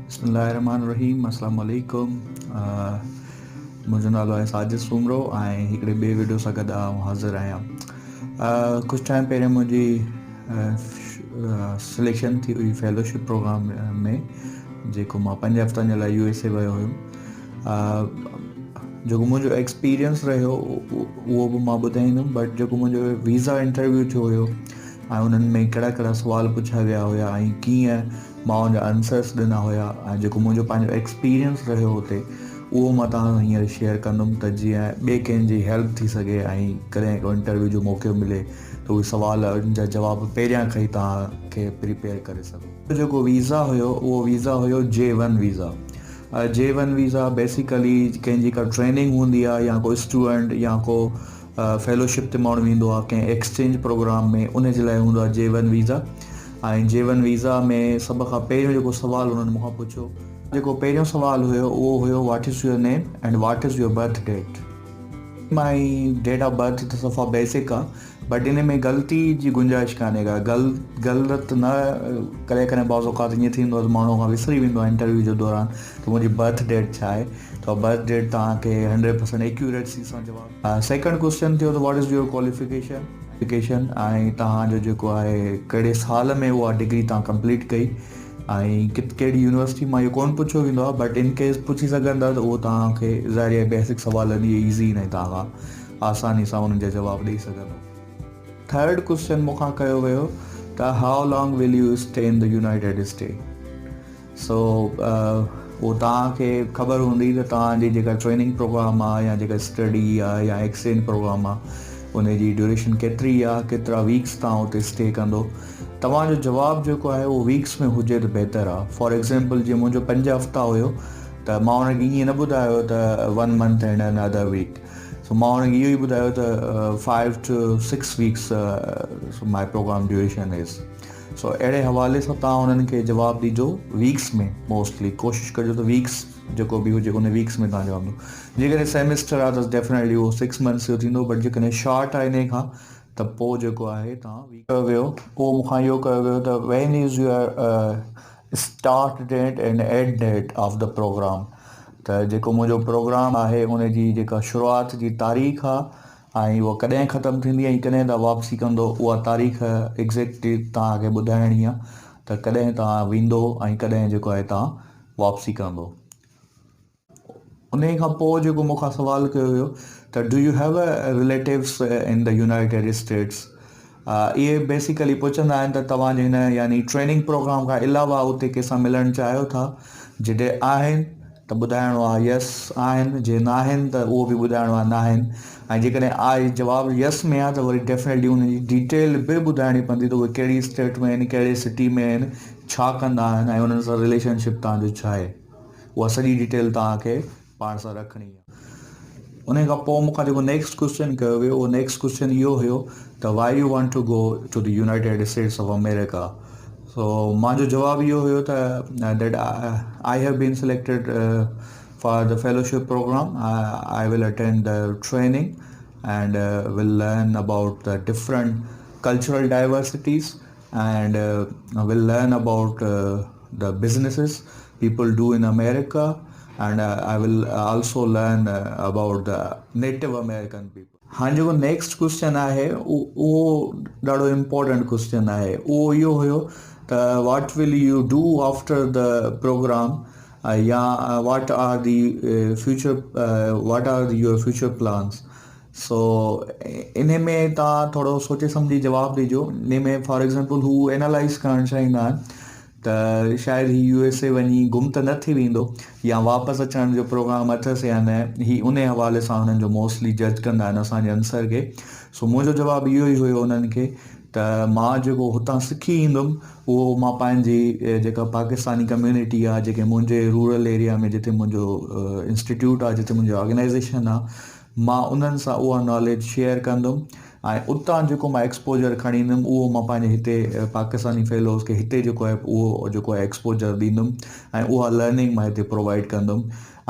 بسم الله الرحمن الرحيم السلام عليڪم منهنجو نالو آهي ساجد سومرو ۽ هڪڙي ٻئي وڊيو سان گڏ آئون حاضر آهيان. ڪجهه ٽائيم پهريان منهنجي سليڪشن ٿي هئي فيلوشپ پروگرام ۾ جيڪو مان پنج هفتن جي لاء يو ايس اي ويو هيم. جيڪو منهنجو ايڪسپيرينس رهيو اهو به مان ٻڌائيندم بٽ جيڪو منهنجو ويزا انٽرويو ٿيو هيو ۽ انهن ۾ ڪهڙا ڪهڙا سوال پڇيا ويا هيا ۽ ڪيئن مان ان جا آنسرس ڏنا هيا ۽ جيڪو منهنجو پنهنجو ايڪسپيرينس رهيو اتي اهو مان توهان سان هينئر شيئر ڪندم ته جيئن ٻئي ڪنهن جي هيلپ ٿي سگهي ۽ ڪڏهن ڪو انٽرويو جو موقعو ملي ته اهي سوال ان جا جواب پهريان کان ئي توهان کي پريپيئر ڪري سگهو. جيڪو ويزا هيو اهو ويزا هيو J one visa. J one visa basically ڪنهن جي ڪا ٽريننگ هوندي آهي يا ڪو اسٽوڊنٽ يا ڪو فيلوشپ تي ماڻهو ويندو آهي ڪنهن ايڪسچينج پروگرام ۾ ان جي لاء هوندو آهي J one visa ۽ J one visa ۾ سڀ کان پهريون جيڪو سوال انهن مون کان پڇيو جيڪو پهريون سوال هيو اهو هيو what is your name and what is your birth date. My date of birth ته صفا بيسڪ آ بٽ ان ۾ غلطي جي گنجائش ڪانهي ڪا غل غلط نه ڪڏهن ڪڏهن بعض اوقات ائين ٿيندو آهي ته ماڻهو کان وسري ويندو آهي انٽرويو جو دوران ته منهنجي برٿ ڊيٽ ڇا آهي ته برٿ ڊيٽ توهان کي هنڊريڊ پرسنٽ ايڪيوريسي سان جواب سيڪنڊ ڪوسچن ٿيو ته what is your qualification qualification ۽ توهان جو جيڪو آهي ڪهڙي سال ۾ اها ڊگري توهان ڪمپليٽ ڪئي ۽ ڪت ڪهڙي يونيورسٽي مان اهو ڪونه پڇيو ويندو آهي بٽ ان ڪيس پڇي سگهن ٿا ته اهو توهان کي ظاهري آهي بيسڪ سوال آهن اهي ايزي آهن ۽ توهان کان آساني سان انهن جا جواب ڏئي سگهندو. ٿرڊ ڪوسچن مون کان ڪيو ويو ته how long will you stay in the United State so اهو توهان کي خبر هوندي ته توهان جي جيڪا ٽريننگ پروگرام آ يا جيڪا اسٽڊي آ يا ايڪسچينج پروگرام آ ان جي ڊيوريشن ڪيتري آ ڪيترا ويڪس توهان اتي اسٽي ڪندو توهان جو جواب جيڪو آهي اهو ويڪس ۾ هجي ته بهتر آ فار ايگزامپل جيئن منهنجو پنج هفتا هيو ته مان ان کي ائين نه ٻڌايو ته one month and another week so مان ان کي اهو ئي ٻڌايو ته five to six weeks my programme duration is. سو اهڙي حوالي سان توهان انهن کي جواب ڏجو ويڪس ۾ موسٽلي ڪوشش ڪجو ته ويڪس جيڪو به هجي ان ويڪس ۾ توهان جواب ڏيو جيڪڏهن سيمسٽر آهي ته ڊيفنيٽلي اهو سڪس منٿس جو ٿيندو بٽ جيڪڏهن شارٽ آهي انهي کان ته پوء جيڪو آهي توهان ڪيو ويو اهو مون کان اهو ڪيو ويو ته when is your start date and end date of the programme ته جيڪو منهنجو پروگرام آهي ان جي جيڪا شروعات جي تاريخ آهي ۽ اها ڪڏهن ختم ٿيندي ۽ ڪڏهن توهان واپسي ڪندو اها تاريخ ايگزيڪٽلي توهان کي ٻڌائڻي آهي ته ڪڏهن توهان ويندو ۽ ڪڏهن جيڪو آهي توهان واپسي ڪندو. انهي کان پوء جيڪو مون کان سوال ڪيو ويو ته do you have relatives in the United States اهي بيسيڪلي پڇندا آهن ته توهان جي هن يعني ٽريننگ پروگرام کان علاوه اتي ڪنهن سان ملڻ چاهيو ٿا جڏهن آهن ته ٻڌائڻو آهي يس آهن جي ناهن ته اهو به ٻڌائڻو آهي ناهن ۽ جيڪڏهن آهي جواب يس ۾ آهي ته وري ڊيفنيٽلي ان جي ڊيٽيل به ٻڌائڻي پوندي ته اهي ڪهڙي اسٽيٽ ۾ آهن ڪهڙي سٽي ۾ آهن ڇا ڪندا آهن ۽ انهن سان رليشن شپ توهان جو ڇا آهي اها سڄي ڊيٽيل توهان کي پاڻ سان رکڻي آهي. انهي کان پوء مون کان جيڪو نيڪسٽ ڪوسچن ڪيو ويو اهو نيڪسٽ ڪوسچن اهو هيو ته why you want to go to the United States of America سو مانجو جواب اهو هيو ته that I have been selected for the fellowship programme I will attend the training and will learn about the different cultural diversities and will learn about the businesses people do in America and I will also learn about the native American people. هاڻ جيڪو next question آهي اهو ڏاڍو important question آهي اهو اهو هيو ته what will you do after the programme يا what are the future what are your future plans so انهي ۾ توهان ٿورو سوچي سمجهي جواب ڏجو انهي ۾ فار ايگزامپل هو اينالائز ڪرڻ چاهيندا آهن ته شايد هي يو ايس اي وڃي گم ته نه ٿي ويندو يا واپس اچڻ جو پروگرام اٿس يا نه هي انهي حوالي سان هنن جو موسٽلي جج ڪندا آهن اسان جي انسر کي سو منهنجو جواب اهو ئي هيو انهن کي ته مان جيڪو هتان سکي ايندم اهو مان پنهنجي جيڪا پاڪستاني ڪميونٽي آهي جيڪي منهنجي رورل ايريا ۾ جتي منهنجو انسٽيٽيوٽ آهي جتي منهنجي آرگنائزيشن آهي مان انهن سان اها ناليج شيئر ڪندم ۽ اتان جيڪو مان ايڪسپوجر کڻي ايندم اهو مان پنهنجي هتي پاڪستاني فيلوز کي هتي جيڪو آهي اهو جيڪو آهي ايڪسپوجر ڏيندم ۽ اها لرننگ مان هتي پرووائيڊ ڪندم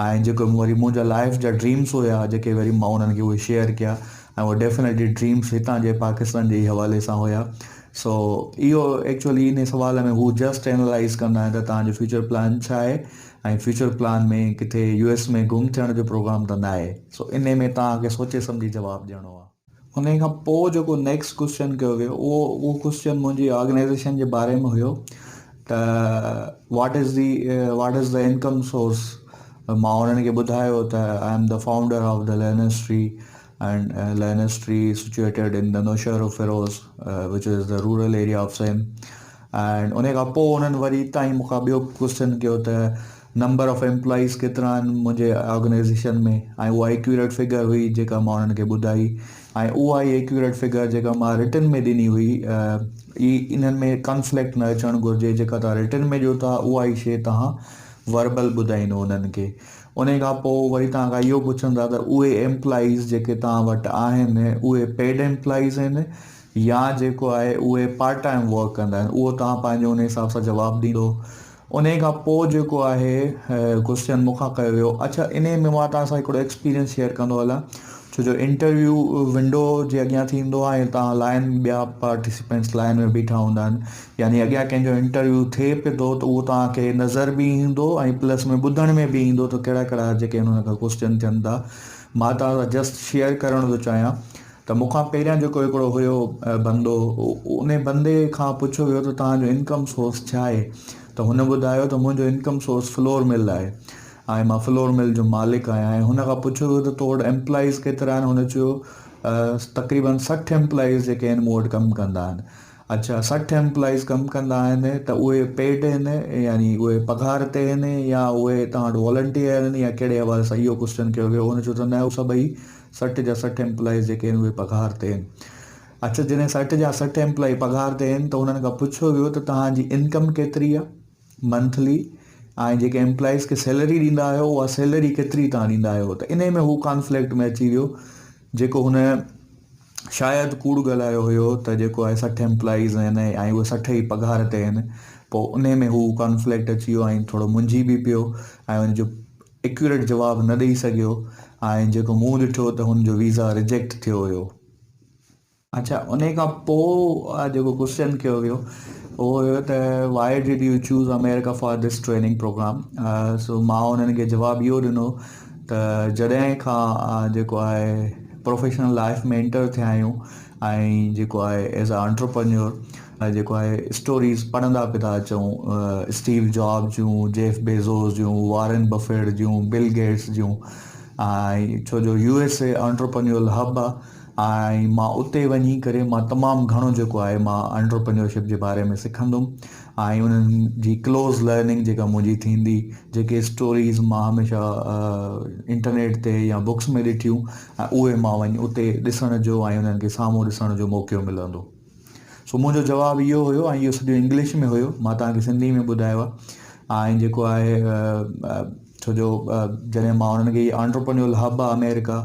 ۽ جيڪو وري منهنجا لائف جا ڊريمس هيا جيڪي وري مان انهن کي اهي شيئر ڪيا ۽ اهي ڊيفنيٽلي ڊريمس هتان جي پاڪستان جي حوالي سان هيا. سو اهو ايڪچوئلي ان سوال ۾ هو جسٽ اينالائز ڪندا آهن ته توهان جو فيوچر پلان ڇا آهي ۽ فيوچر پلان ۾ ڪٿي يو ايس ۾ گم ٿيڻ جو پروگرام ته ناهي. سو انهي ۾ توهان کي سوچي سمجهي جواب ڏيڻو آهي. انهي کان پوء جيڪو نيڪسٽ ڪوسچن ڪيو ويو اهو اهو ڪوسچن منهنجي آرگنائيزيشن جي باري ۾ هيو ته what is the what is the income source مان انهن کي ٻڌايو ته I am the founder of the Learners Tree and Learners Tree situated in the Naushahro Feroze which is the rural area of Sindh and ان کان پوء انهن وري تائين مون کان ٻيو ڪوسچن ڪيو ته نمبر آف ايمپلائيز ڪيترا آهن منهنجي آرگنائيزيشن ۾ ۽ اها ايڪيوريٽ فگر هئي جيڪا مان انهن کي ٻڌائي ۽ اها ئي ايڪيوريٽ فگر جيڪا مان رٽن ۾ ڏني هئي اي انهن ۾ ڪانفلڪٽ نه اچڻ گهرجي جيڪا توهان رٽن ۾ ڏيو ٿا اها ئي شي توهان وربل ٻڌائيندو انهن کي ان کان پوء وري توهان کان اهو پڇندا ته اهي ايمپلائيز جيڪي توهان وٽ آهن اهي پيڊ ايمپلائيز آهن يا جيڪو آهي اهي پارٽ ٽائيم ورڪ ڪندا آهن اهو توهان پنهنجو ان حساب سان جواب ڏيندو انهي کان پوء جيڪو آهي ڪوسچن مون کان ڪيو ويو اڇا انهي ۾ مان توهان سان هڪڙو ايڪسپيرينس شيئر ڪندو هلان ڇو جو انٽرويو ونڊو جي اڳيان ٿيندو آهي ۽ توهان لائن ٻيا پارٽيسپينٽس لائن ۾ بيٺا هوندا آهن يعني اڳيان ڪنهن جو انٽرويو ٿئي پيو ٿو ته اهو توهان کي نظر به ايندو ۽ پلس ۾ ٻڌڻ ۾ به ايندو ته ڪهڙا ڪهڙا جيڪي هن کان ڪوسچن ٿين ٿا مان توهان سان جسٽ شيئر ڪرڻ ٿو چاهيان ته مون کان پهريان جيڪو هڪڙو هيو بندو ان بندي کان پڇيو ويو ته توهان جو انڪم سورس ڇا آهي ته هن ٻڌايو ته منهنجو انڪم سورس فلور مل آهي ۽ مان فلور مل جو مالڪ آهيان ۽ هن کان پڇيو ويو ته تو وٽ ايمپلائيز ڪيترا آهن هن چيو تقريبن 60 ايمپلائيز جيڪي آهن مون وٽ ڪم ڪندا آهن اڇا 60 ايمپلائيز ڪم ڪندا آهن ته اهي پيڊ آهن يعني اهي پگهار تي آهن يا اهي توهان وٽ والنٽيئر آهن يا ڪهڙي حوالي سان اهو ڪوسچن ڪيو ويو هن چيو ته نه سڀئي 60 جا 60 ايمپلائيز جيڪي آهن اهي پگهار تي آهن. اڇا جڏهن 60 جا 60 ايمپلائي پگهار تي آهن ته انهن کان پڇيو ويو ته توهان جي انڪم ڪيتري آهي منٿلي ۽ جيڪي ايمپلائيز کي سيلري ڏيندا آهيو اها سيلري ڪيتري توهان ڏيندا آهيو ته انهي ۾ هو ڪانفلڪٽ ۾ اچي ويو جيڪو هن شايد ڪوڙ ڳالهايو هيو ته جيڪو آهي 60 ايمپلائيز آهن ۽ اهي 60 ئي پگهار تي آهن پوء انهي ۾ هو ڪانفلڪٽ اچي ويو ۽ ٿورو منجهي به پيو ۽ ان جو ايڪيوريٽ جواب نه ڏئي سگهيو ۽ جيڪو مون ڏٺو ته هن جو ويزا ريجيڪٽ ٿيو هيو. اڇا انهي کان پوء جيڪو ڪوسچن ڪيو ويو اهو هيو ته why did you choose America for this training programme so مان انهن کي جواب اهو ڏنو ته جڏهن کان جيڪو آهي پروفيشنل لائف ۾ انٽر ٿيا آهيون ۽ جيڪو آهي ايز ا انٽرپرنيور جيڪو آهي اسٽوريز پڙهندا پيا ٿا اچون اسٽيو جاب جون جيف بيزوس جون وارن بفيٽ جون بل گيٽس جون ۽ ڇو جو يو ايس اي انٽرپرنيورل هب آهي ۽ مان اتي وڃي ڪري مان تمام گهڻو جيڪو آهي مان انٽرپرنيورشپ جي باري ۾ سکندم ۽ انهن جي ڪلوز لرننگ جيڪا منهنجي ٿيندي جيڪي اسٽوريز مان هميشه انٽرنيٽ تي يا بڪس ۾ ڏٺيون ۽ اهي مان وڃي اتي ڏسڻ جو ۽ انهن کي سامهون ڏسڻ جو موقعو ملندو. سو منهنجو جواب اهو هيو ۽ اهو سڄو انگلش ۾ هيو مان توهان کي سنڌي ۾ ٻڌايو آهي ۽ جيڪو آهي ڇو جو جڏهن مان انهن کي آنٽرپرنيورل هب آهي آمريڪا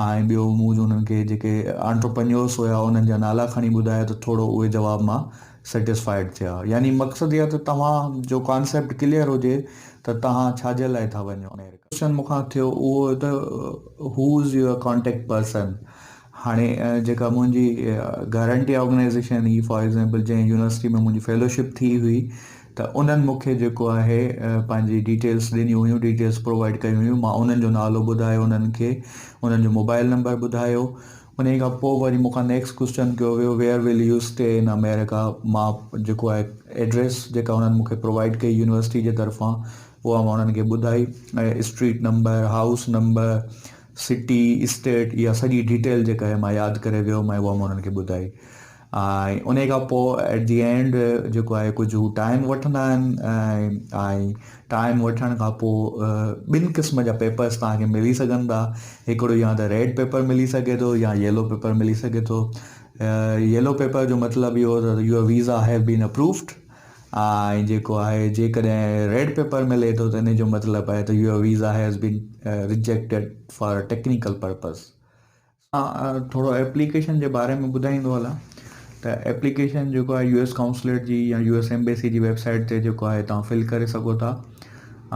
۽ ٻيو مون جو انهن کي جيڪي آنٽرپرنيورس هيا انهن جا نالا کڻي ٻڌايا ته ٿورو اهي جواب مان سيٽسفائيڊ ٿيا يعني مقصد اها ته توهان جو ڪانسيپٽ ڪليئر هجي ته توهان ڇا جي لاء ٿا وڃو آمريڪا. ڪوشچن مون کان ٿيو اهو هيو ته هو از your contact person هاڻي جيڪا منهنجي گارنٽي آرگنائيزيشن هئي فار ايگزامپل جنهن يونيورسٽي ۾ منهنجي فيلوشپ ٿي هئي ته انهن مون کي جيڪو آهي پنهنجي ڊيٽيلس ڏنيون هيون ڊيٽيلس پرووائيڊ ڪيون هيون مان انهن جو نالو ٻڌايو انهن کي انهن جو موبائل نمبر ٻڌايو انهي کان پوء وري مون کان نيڪسٽ ڪوسچن ڪيو ويو where will you stay in America مان جيڪو آهي ايڊريس جيڪا انهن مون کي پرووائيڊ ڪئي يونيورسٽي جي طرفان اها مان انهن کي ٻڌائي ۽ street number house number city state اها سڄي ڊيٽيل جيڪا آهي مان ياد ڪري ويو هئم ۽ اها مان انهن کي ٻڌائي ۽ انهي کان پوء ايٽ the and جيڪو آهي ڪجهه هو ٽائيم وٺندا آهن ۽ ٽائيم وٺڻ کان پوء ٻن قسم جا پيپرس توهان کي ملي سگهن ٿا هڪڙو يا ته ريڊ پيپر ملي سگهي ٿو يا ييلو پيپر ملي سگهي ٿو ييلو پيپر جو مطلب اهو ته your visa have been approved ۽ جيڪو آهي جيڪڏهن ريڊ پيپر ملي ٿو ته ان جو مطلب آهي ته your visa has been rejected for technical purpose. ٿورو ايپليڪيشن جي باري ۾ ٻڌائيندو هلان ته ايپليڪيشن جيڪو آهي يو ايس ڪائونسليٽ جي يا يو ايس ايمبيسي جي ويب سائيٽ تي جيڪو آهي توهان فل ڪري سگهو ٿا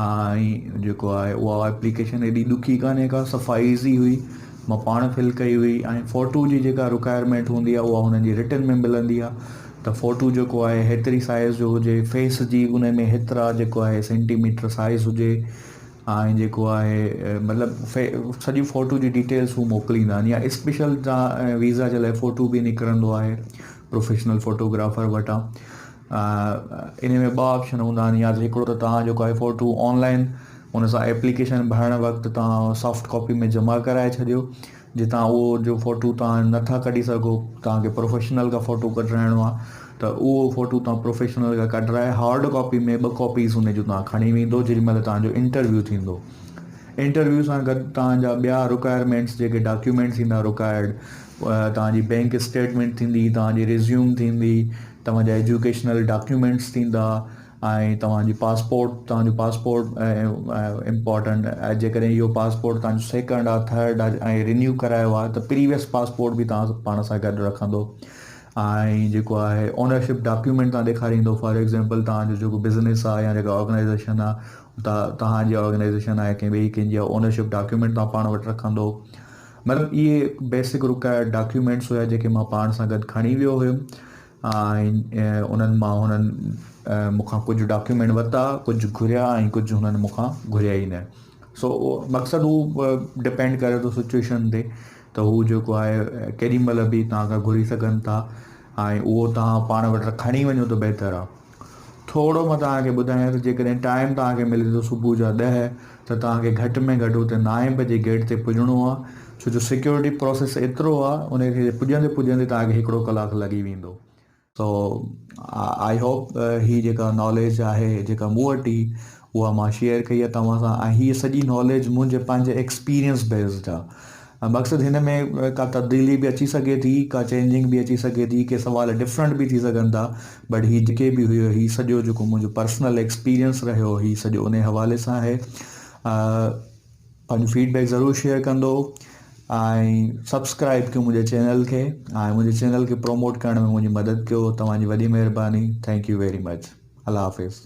۽ جيڪو آهي اها ايپليڪيشن ايڏي ڏکي ڪانهي ڪا صفا ايزي هئي مان پاڻ فل ڪئي هئي ۽ فوٽو جي جيڪا رڪوائرمينٽ هوندي آهي اها هنن جي رٽن ۾ ملندي آهي. ته فوٽو جيڪو آهي هيتري سائيز جو هجي فيس جي ان ۾ هيترا جيڪو آهي سينٽي ميٽر سائيز هجي ۽ جيڪو آهي مطلب سڄي فوٽو جي ڊيٽيلس هو موڪليندا آهن يا اسپيشل تان ويزا جي لاء فوٽو به نڪرندو آهي پروفيشنل فوٽوگرافر وٽان ان ۾ ٻه آپشن هوندا آهن يا ته هڪڙو ته توهان جيڪو آهي فوٽو آن لائن ان سان ايپليڪيشن ڀرڻ وقت توهان سافٽ ڪاپي ۾ جمع ڪرائي ڇڏيو جتان اهو جو فوٽو توهان نٿا ڪڍي سگهو توهان کي پروفيشنل کان فوٽو ڪڍرائڻو آهي ته اهو فوٽو توهان پروفيشنل کان ڪڍرائي هارڊ ڪاپي ۾ ٻه ڪاپيز ان جون توهان کڻي ويندو جيڏي مهل توهان جو انٽرويو ٿيندو انٽرويو سان گڏ توهان جا ٻيا رڪوائرمينٽس جيڪي ڊاڪيومينٽس ايندا رڪوائرڊ توهان جي بينڪ اسٽيٽمينٽ ٿيندي توهان جي ريزيوم ٿيندي توهان جا ايجوڪيشنل ڊاڪيومينٽس ٿيندا ۽ توهان جي پاسپورٽ توهان جو پاسپورٽ امپارٽنٽ ۽ جيڪڏهن اهو پاسپورٽ توهان جو سيڪنڊ آهي ٿرڊ آهي ۽ رينيو ڪرايو آهي ته پريويس پاسپورٽ به توهان پاڻ سان گڏ رکندو ۽ جيڪو آهي اونرشپ ڊاڪيومينٽ توهان ڏيکاريندو فار ايگزامپل توهان جو جيڪو بزنس آهي يا جيڪا آرگنائزيشن آهي توهان جي آرگنائزيشن آهي ڪنهن ٻئي ڪنهن جي اونرشپ ڊاڪيومينٽ توهان پاڻ وٽ رکندو مطلب اهي بيسڪ رڪوائرڊ ڊاڪيومينٽس هيا جيڪي مان پاڻ سان گڏ کڻي ويو هيم ۽ انهن مان هنن مون کان ڪجهه ڊاڪيومينٽ ورتا ڪجهه گهريا ۽ ڪجهه هنن مون کان گهريا ئي نه سو مقصد هو ڊپينڊ ڪري ٿو سچويشن تي ته هو جيڪو آهي ڪيڏي مهل به توهان کان گهري سگهن ٿا ۽ اهو توهان پاڻ وٽ کڻي وڃو ته بهتر آهي ٿورو مان توهان کي ٻڌايان ته جيڪڏهن ٽائيم توهان کي ملي ٿو صبح جا ڏهه ته توهان کي گهٽ ۾ گهٽ اتي نائين بجي گيٽ تي پڄڻو آهي ڇو جو سيڪيورٽي پروسيس ايترو آهي ان کي پڄندي پڄندي توهان کي هڪڙو ڪلاڪ لڳي ويندو سو I hope هي جيڪا ناليج آهي جيڪا مون وٽ هئي اها مان شيئر ڪئي آهي توهان سان ۽ هيء سڄي ناليج منهنجي پنهنجي ايڪسپيرينس بيسڊ آهي مقصد هن ۾ ڪا تبديلي به اچي سگهي ٿي ڪا چينجنگ به اچي سگهي ٿي ڪي سوال ڊفرنٽ به ٿي سگهن ٿا بٽ هي جيڪي به هيو هي سڄو جيڪو منهنجو پرسنل ايڪسپيرينس رهيو هي سڄو ان حوالي سان آهي پنهنجو فيڊ بيڪ ضرور شيئر ڪندو ۽ سبسڪرائب ڪيو منهنجي چينل کي ۽ منهنجي چينل کي پروموٽ ڪرڻ ۾ منهنجي مدد ڪيو توهان جي وڏي مهرباني thank you very much Allah Hafiz.